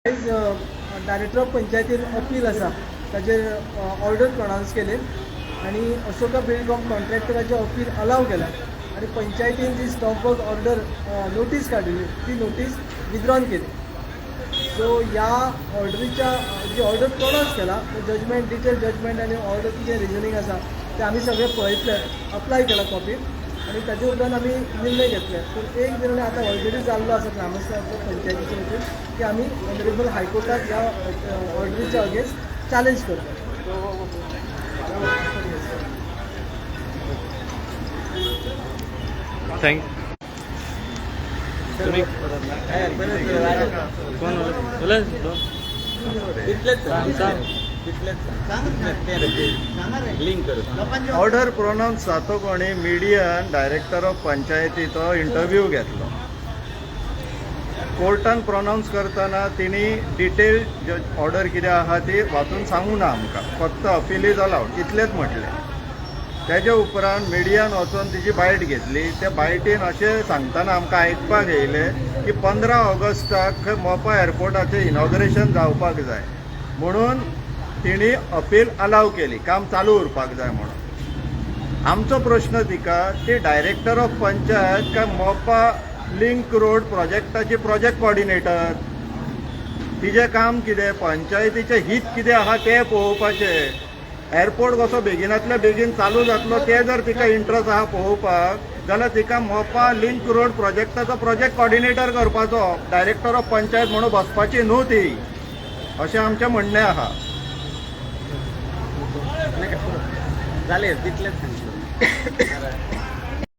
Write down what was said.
आयज director of पंचायतीन appeal आसा ताजेर ऑर्डर प्रोनावन्स केले आनी अशोका बिल्डकॉम कॉन्ट्रॅक्टराचें अपील अलाव केला आनी पंचायतीन जी स्टॉप वर्क ऑर्डर नोटीस काडिल्ली ती नोटीस विथड्रॉन केली. सो ह्या ऑर्डरीच्या जी ऑर्डर प्रोनावन्स केला तो जजमेंट, डिटेल जजमेंट आनी ऑर्डर कितें रिजनींग आसा तें आमी सगळें पळयतले, अप्लाय केला कॉपी आनी ताजे उपरांत आमी निर्णय घेतले. पूण एक निर्णय आतां ऑलरेडी जाल्लो आसा ग्रामस्थांचो, पंचायतीच्या वतीन, की आमी ऑनरेबल हायकोर्टात ह्या ऑर्डरीच्या अगेन्स्ट चॅलेंज करता. Thank तुम्ही. कोण उलय? ऑर्डर प्रोनाउन्स जातो कोणी मिडियान डायरेक्टर ऑफ पंचायतीचो इंटरव्यू घेतलो. कोर्टान प्रोनाउन्स करतना तिणी डिटेल ऑर्डर कितें आहा ती वाचून सांगू ना आमकां, फक्त अपील is allowed इतलेंच म्हटलें. तेजे उपरांत मिडियान वचोन तिची बायट घेतली. त्या बायटीन अशें सांगतना आमकां आयकपाक येयलें की 15 ऑगस्टाक खंय मोपा एअरपोर्टाचें इनॉग्रेशन जावपाक जाय म्हणून तिणी अपील अलाव केली, काम चालू उरपाक जाय म्हणून. आमचो प्रश्न तिका, ती डायरेक्टर ऑफ पंचायत काय मोपा लिंक रोड प्रोजेक्टाची प्रोजेक्ट कॉर्डिनेटर? तिजें काम कितें? पंचायतीचें हित कितें आहा तें पळोवपाचें. एअरपोर्ट कसो बेगिनातल्या बेगीन चालू जातलो तें जर तिका इंट्रस्ट आहा पळोवपाक जाल्यार तिका मोपा लिंक रोड प्रोजेक्टाचो प्रोजेक्ट कॉर्डिनेटर करपाचो, डायरेक्टर ऑफ पंचायत म्हणून बसपाची न्हू ती, अशें आमचें म्हणणें आहा. जालें, तितलेंच सांगतलो.